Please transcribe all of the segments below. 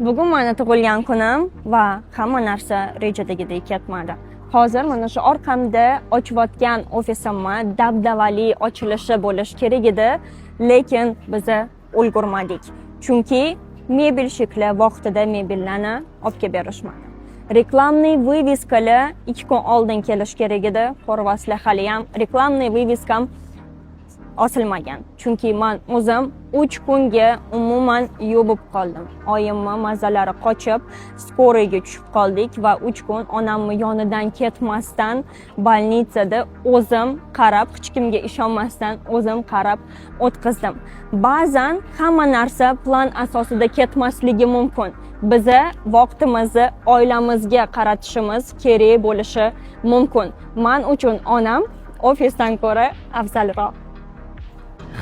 Bugun mani tug'ilgan kunim va hamma narsa rejadagidek ketmadi. Hozir mana shu orqamda ochayotgan ofisimni dabdabali ochilishi bo'lishi kerak edi, lekin biza ulgurmadik. Chunki мебельщик lar vaqtida mebellarni olib kelib berishmadi. Рекламный вывеска lar 2 kun oldin kelishi kerak edi. Ko'ryapsizlar, haliyam рекламный вывеска m osilmagan. Chunki man o'zim 3 kunga umuman yuvib qoldim. Oyimni mazalari qochib, скорый ga tushib qoldik va 3 kun onamni yonidan ketmasdan больница da o'zim qarab, hech kimga ishonmasdan o'zim qarab o'tkazdim. Ba'zan hamma narsa plan asosida ketmasligi mumkin. Biza vaqtimizni oilamizga qaratishimiz kerak bo'lishi mumkin. Man uchun onam ofisdan ko'ra afzalroq.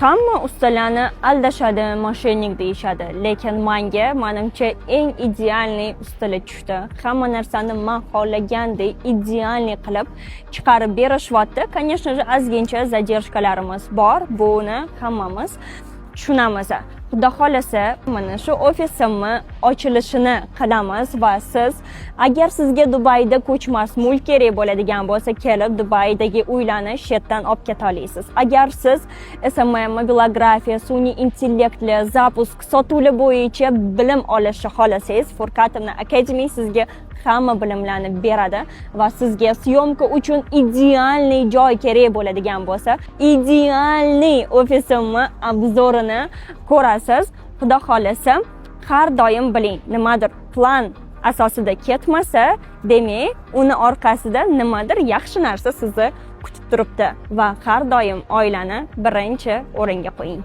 Hamma ustalarni aldashadi, мошенник deyishadi, lekin manga, manimcha, eng идеальный ustalar tushdi. Hamma narsani man xohlagandek идеальный qilib chiqarib berishyapti. Конечно же, ozgincha задержка larimiz bor, buni hammamiz tushunamiz. Xudo xohlasa, mana shu ofisimni ochilishini qilamiz va siz, agar sizga Dubayda ko'chmas mulk kerak bo'ladigan bo'lsa, kelib Dubaydagi uylarni shu yerdan olib keta olasiz. Agar siz SMM, mobilografiya, sun'iy intellektli, запуск, sotuvlar bo'yicha bilim olishni xohlasangiz, Furkatovna Academy sizga hamma bilimlarni beradi va sizga съёмка uchun идеальный joy kerak bo'ladigan bo'lsa, идеальный ofisimni обзор ini ko'rasiz. Xudo xohlasa, har doim biling, nimadir plan asosida ketmasa, demak, uni orqasida nimadir yaxshi narsa sizni kutib turibdi va har doim oilani birinchi o'ringa qo'ying.